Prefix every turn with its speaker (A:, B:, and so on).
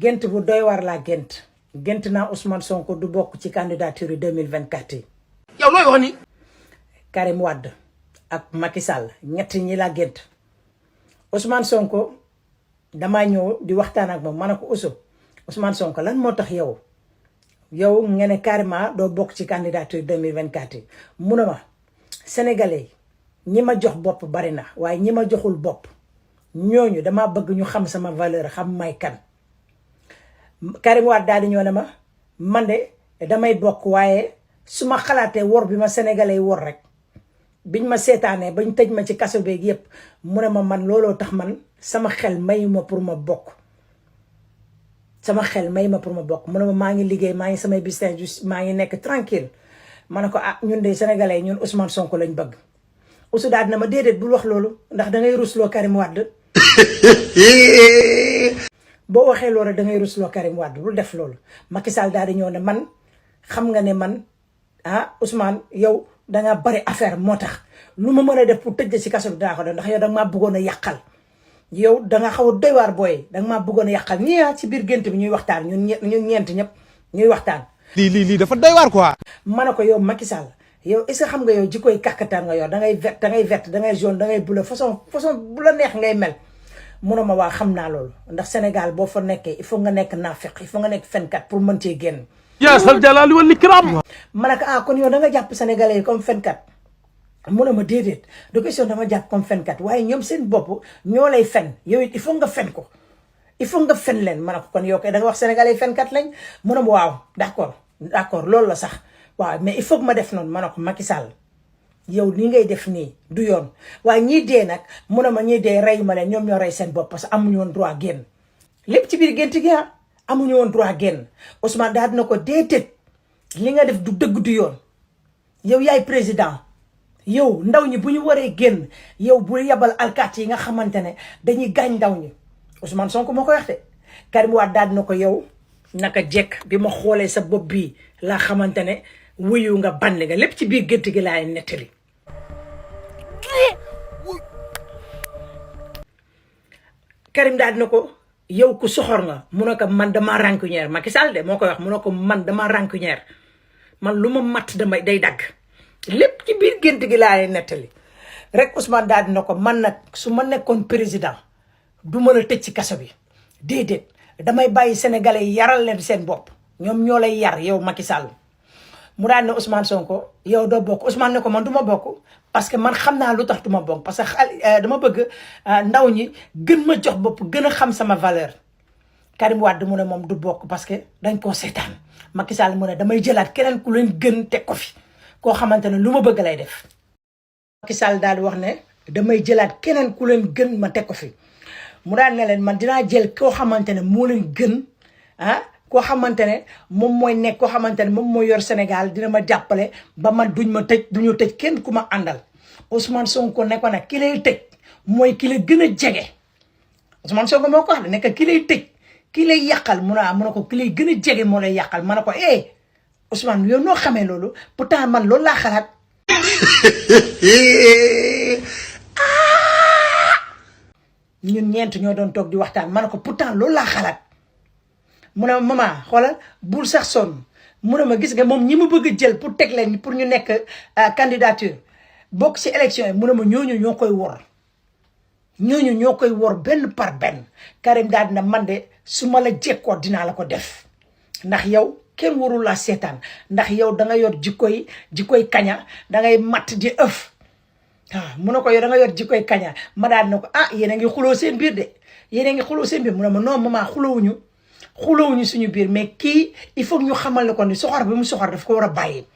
A: gént bu doy war laa gént naa Ousmane Sonko du bokk ci candidature yi 2024 yi.
B: yow looy wax ni.
A: Karim Wade ak Macky Sall ñett ñi laa gént. Ousmane Sonko damaa ñëw di waxtaan ak moom ma ne ko Ousmane Sonko lan moo tax yow nga ne carrément doo bokk ci candidature 2024 yi mu ne ma sénégalais ñi ma jox bopp bari na waaye ñi ma joxul bopp ñooñu dama bëgg ñu xam sama valeur xam may kan. Karim Wade daal di ñëw ne ma man de damay bokk waaye su ma xalaatee wor bi ma sénégalais wor rek biñ ma seetaanee bañ tëj ma ci kaso beeg yépp mu ne ma man looloo tax man sama xel mayuma pour ma bokk. sama xel mayuma pour ma bokk mu ne ma maa ngi liggéey maa ngi samay business maa ngi nekk tranquille ma ne ko ñun de sénégalais ñun Ousmane Sonko lañ bëgg. Ousou daal dina ma déedéet bul wax loolu ndax da ngay rusloo Karim Wade. boo waxee loolu da ngay rusloo Karim Wade bul def loolu. Macky Sall daal di ñëw ne man xam nga ne man Ousmane yow danga bari affaire moo tax lu ma mën a def pour tëj la ci kaso bi dinaa ko def ndax yow danga maa bëggoon a yàqal. yow danga xaw a doy waar booy danga maa bëggoon a yàqal ñii ci biir gént bi ñuy waxtaan ñun ñeent ñëpp ñuy waxtaan. lii dafa doy waar quoi. ma ne ko yow Macky Sall yow est-ce que xam nga yow jikkoy kàkkataan nga yor dangay vert dangay jaune dangay bleu façon bu la neex ngay mel. mu ne ma waa xam naa loolu ndax Sénégal boo fa nekkee il faut nga nekk naafeq il faut nga nekk fenkat pour mën cee génn.
B: yaa sal jalaali wal ikram.
A: ma ne ko kon yow da nga jàpp sénégalais yi comme fenkat. mu ne ma déedéet de question dama jàpp comme fenkat waaye ñoom seen bopp ñoo lay fen yow it il faut nga fen ko il faut nga fen leen ma ne ko kon yow kay da nga wax sénégalais yi fenkat lañ mu ne ma waaw d'accord loolu la sax waaw mais il faut que ma def noonu ma ne ko Macky Sall yow ni ngay def nii du yoon waaye ñii dee nag mu ne ma ñii dee rey ma leen ñoom ñoo rey seen bopp parce que amuñu woon droit génn lépp ci biir gént gi amuñu woon droit génn Ousmane daal dina ko déedéet li nga def du dëgg du yoon yow yaay président yow ndaw ñi bu ñu waree génn yow bu yebal alkaati yi nga xamante ne dañuy gaañ ndaw ñi Ousmane Sonko moo ko wax de Karim Wade daal dina ko yow naka jekk bi ma xoolee sa bopp bii laa xamante ne wuyu nga bandi nga lépp ci biir gént gi laay nettali. Karim daal dina ko yow ku soxor nga mu ne ko man dama rancunière Macky Sall de moo koy wax mu ne ko man dama rancunière man lu ma matt day dagg lépp ci biir gént gi laay nettali rek Ousmane daal dina ko man nag su ma nekkoon président du mën a tëj ci kaso bi déedéet damay bàyyi sénégalais yi yaral leen seen bopp ñoom ñoo lay yar yow Macky Sall mu daal ne Ousmane Sonko yow doo bokk Ousmane ne ko man du ma bokk parce que man xam naa lu tax du ma bokk parce que dama bëgg ndaw ñi gën ma jox bopp gën a xam sama valeur. Karim Wade mu ne moom du bokk parce que dañ koo seetaan Macky Sall mu ne damay jëlaat keneen ku leen gën teg ko fi koo xamante ne lu ma bëgg lay def. Macky Sall daal di wax ne damay jëlaat keneen ku leen gën ma teg ko fi mu daal ne leen man dinaa jël koo xamante ne moo leen gën koo xamante ne moom mooy nekk koo xamante ne moom mooy yor Sénégal dina ma jàppale ba man duñu tëj kenn ku ma àndal Ousmane Sonko ne ko nag ki lay tëj mooy ki la gën a jege Ousmane Sonko moo ko wax ne ki lay tëj ki lay yàqal mu ne ko ki lay gën a jege moo lay yàqal ma ne ko Ousmane yow noo xamee loolu pourtant man loolu laa xalaat. ñun ñeent ñoo doon toog di waxtaan ma ne ko pourtant loolu laa xalaat. mu ne ma maman xoolal bul sax sonn mu ne ma gis nga moom ñi ma bëgg a jël pour teg leen pour ñu nekk candidature bokk ci élection yi mu ne ma ñooñu ñoo koy wor ñooñu ñoo koy wor benn par benn Karim daal dina man de su ma la jekkoo dinaa la ko def ndax yow kenn warul laa seetaan ndax yow da nga yor jikkoy kaña da ngay matt di ëf waaw mu ne ko yow da nga yor jikkoy kaña ma daal dina ko yéen a ngi xuloo seen biir de yéen a ngi xuloo seen biir mu ne ma non maman xulowuñu suñu biir mais kii il faut ñu xamal ne ko ni soxor bi mu soxor daf ko war a bàyyi.